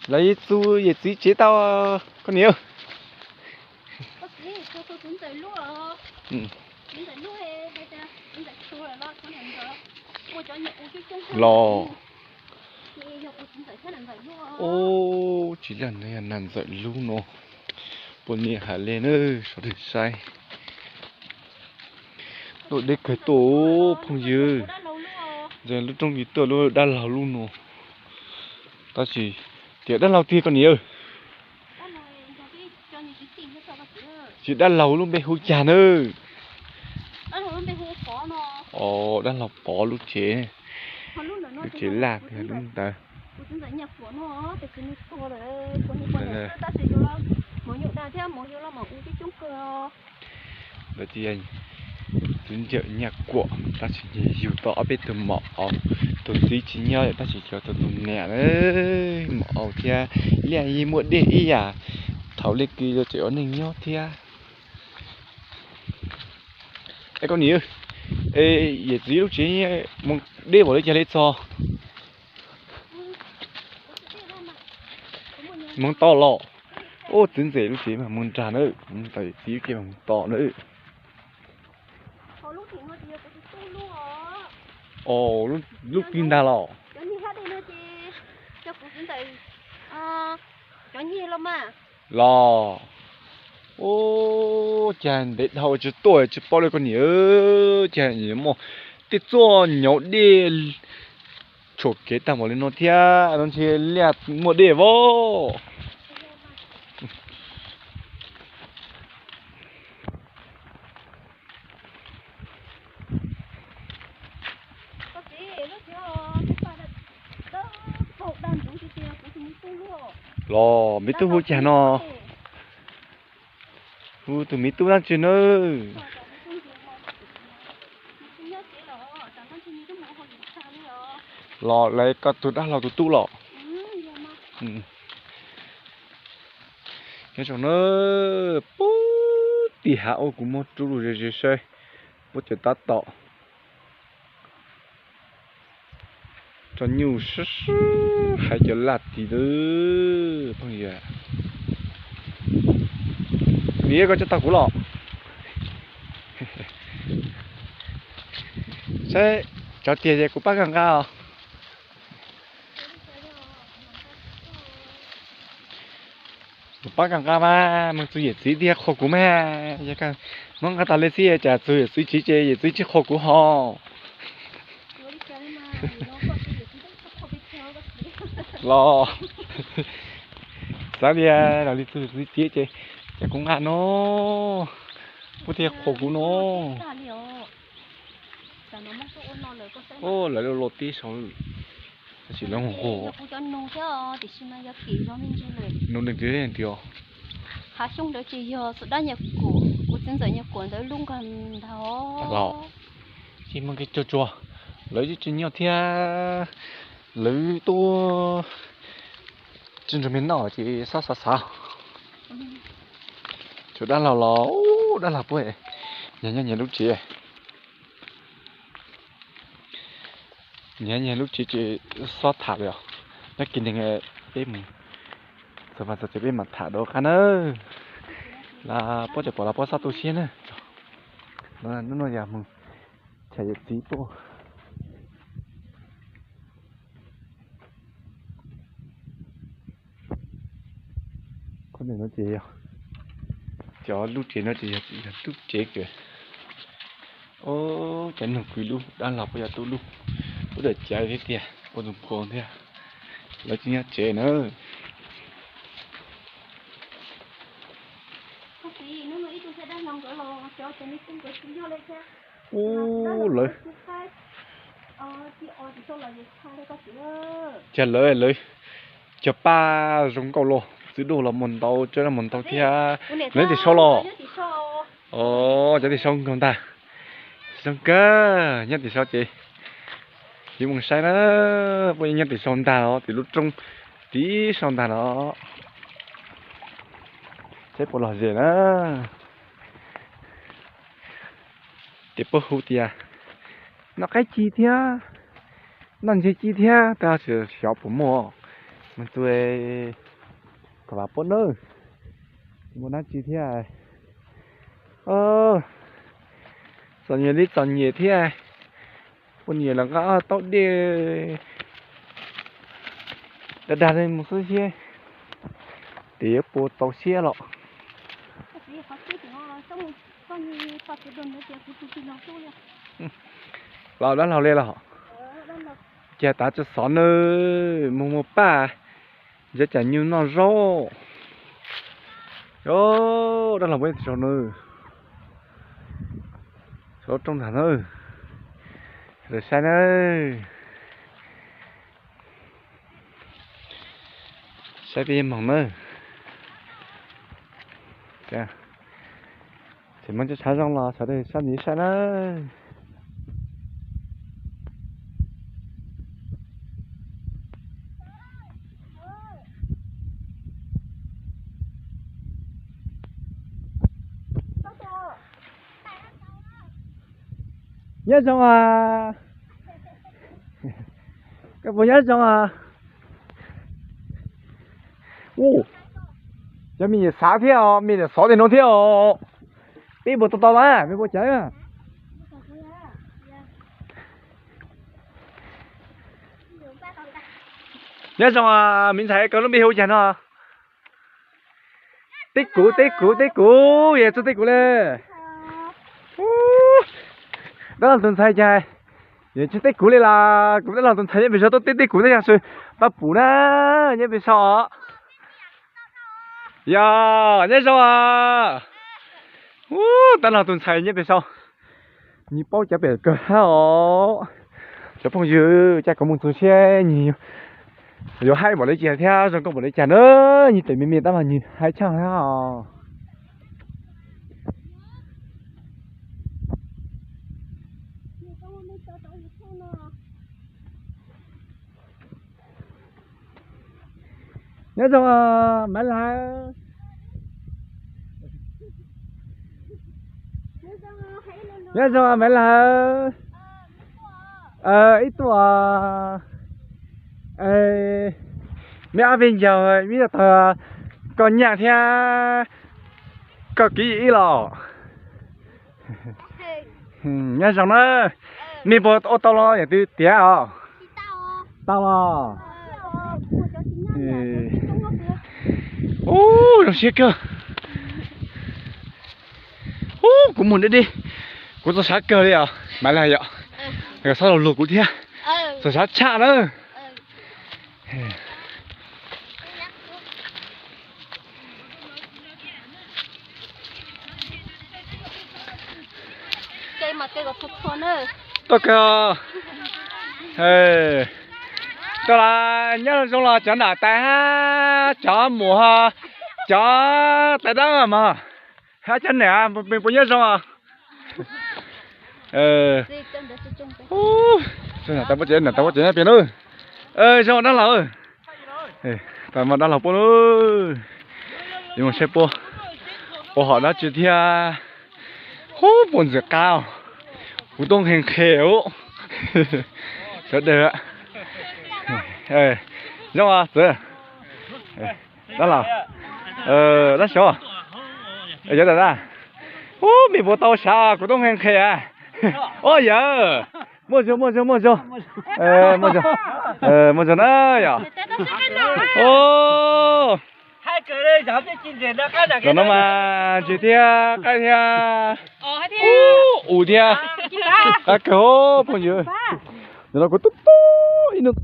Lawv txug yawm txiv tsev tau, koj niam. Los, tsis yog, yog nas ntxawm lub no, puas niam has le na, sawv daws saib. Tuaj deb kawg tuaj phooj ywg, lub rooj yus tuaj lub dab laug lub no, tab sis tias dab laug tiag koj niam. Tsis dab laug lub npe hu cas na? Dab laug Pov lub tsev, lub tsev laj tiag lub ntawd. Lawv tias txiv ntxawm Nyaj Kuam tab sis yug tau ob peb tug maum aus, tus txiv tsis nyob tab sis cov tau tus niam maum aus thiab. Liaj yeej muaj dej ib yam thaum li kis los tseem ua neej nyob thiab. Es koj niam, yawm txiv lub tsev mus deb npaum li cas li txog? Moog to los. Ub, txiv ntxawm lub tsev mas moog nrag na, moog tau yawm txiv lub tsev mas moog to na. Lub twg ntag los? Los, ub, cas ntev dhau tsis tuaj tsis paub li koj niam, cas muaj tej txoj nyuv dej tshuam kev tag npaum li no thiab, no ntshe liaj muaj dej vauv. Los, me tub hu cas no? Hu tus me tub dlaab tsi na? Los lawv koj tug dab laug tus tub los? Nyob zoo na, puag tim hav ub kuv muab rub lug ze ze saib puab cov tab tom tso nyuj sib sib hais cov laj tid lawm phooj ywg. Vim koj tso tau kuv los? Saib, tso tiag ces kuv pab koj nqa os. Kuv pab koj nqa mas, moog txug yawm txiv thiaj qhuas kuv mas, yog koj muab nqa tas li xwb cas txug yawm txiv tsev ces yawm txiv tsis qhuas kuv hos. Los, xav tias los li txug yawm txiv tsev ces, ces kuv nqa no, puab thiaj qhuas kuv no. Lawv loj loj tib saud, tab sis lawv nquag. Nug leej twg tias, hav xyoob ntawd ces yog xwm dab Nyaj Kuam, kuv txiv ntxawm Nyaj Kuam ntawd lub nkaus ntag. Los, tsis muaj kev tsuag tsuag, lawv yeej tsis nyob thiab, lawv tuaj tsis nrog mej noj ces xob xav xav. Tshuav dab laug los, dab laug puab nyiag nyiag lub tsev. Nyiag nyiag lub tsev ces xob tham li os. Nyob kis neeg peb mus, txog mas txog ces peb mam tham dua qab nawb. Los puab tseem pom los puab xob tu siab na. Hnub no yog mus chais yawm txiv tuaj. Qhov ntawm no ces yog, cov lub tsev no ces yog tub tsev kawg. Cov noog kwv lub, dab laug puab yog tub lub, puab dawm cav thiab tiag, ua tus pua thiab, lawv tsis nyob tsev na. Ub, lawv, cas lawv, lawv cog paj zoo nkauj los, txiv duj los muag ntau, tsob los muag ntau thiab. Lawv tim sau los? Os, cov tim sau nkaus ntag. Zoo kawg, nyob tim sau ces yuav mus saib na, puab nyob tim sau ntag los, tim lub roob tim sau ntag los. Saib puas lom zem na. Ces puab hu tias noj qaib ci thiab, noj ntses ci thiab, tab sis xyov puas muaj. Mus txog kom vam pab nawb, muaj dab tsi thiab. Txom nyem li txom nyem thiab, poj niam los nqa taub dej dag dag li mus xwb thiab, tias yuav puas tau siab los. Los dab laug li los, cas tav tsis xov nawb, mus mus pab, ntshe cas nyuj noj zaub. Dab laug peb zaug nawb, zaub rooj ntag nawb, saib nawb. Saib peb moog nawb. Tseem muaj cov tshav zoo los sawv daws sab ntxiv saib nawb. Nyob zoo os. Koj puas nyob zoo os? Cov me nyuam xav thiab os, me nyuam xov tej no thiab os. Peb puas tau tau mas, peb puas cawv? Nyob zoo, me ntxhais, koj lub npe hu cas no? Teb Kuv, Teb Kuv, Teb Kuv, yog txug Teb Kuv le. Dab laug tus ntxhais cas yog tsis Teb Kuv li los, kuv dab laug tus ntxhais nyob pem saud tuaj teb Teb Kuv teb yog pab pum na, nyob pem saud. Yog, nyob zoo. Dab laug tus ntxhais nyob pem saud, nws paub cov pem kawg hab os. Cov phooj ywg, cas kuv mus txug siab nws yuav haib npaum li cas thiab zoo nkauj npaum li cas na, nws tes me me tab mas nws haib tshaj hab os. Nyob zoo Maiv Lawv. Nyob zoo Maiv Lawv. Ib tuaj, meb ob peb ncaug, meb tag koj nyaj thiab koj kiv ib los. Nyob zoo na, mej puas ua tau los yam twg tiav os? Tau los. Ub, zoo siab kawg. Ub, kuv mus deb deb, kuv txog sab kawg li os. Maiv Lawv yom, koj txhob los luag kuv thiab, txog sab tshaj na. Tuaj kawg. Tuaj los nyob zoo los cov nam tais hab cov muam, cov tais dawb mog, hab cov nam, mej puas nyob zoo os? Nam tais poj tsev nyob pem na. Zoo dab laug. Dab laug puab, yuav mus saib puab ua hom dab tsi thiab. Hub, puab ntxim qab, kuv tub nqhis nqhis. Sawv daws, zoo txiv, dab laug, dab xyov, yog tas, hub, mej puas tau sav kuv tub nqhis nqhis a? Ua yawg, muaj zug, muaj zug, muaj zug, muaj zug, muaj zug na yog. Tam no mas ntsis thiab qaib thiab, ub, u thiab, qab kawg phooj ywg. Tam no kuv tub tub ib nub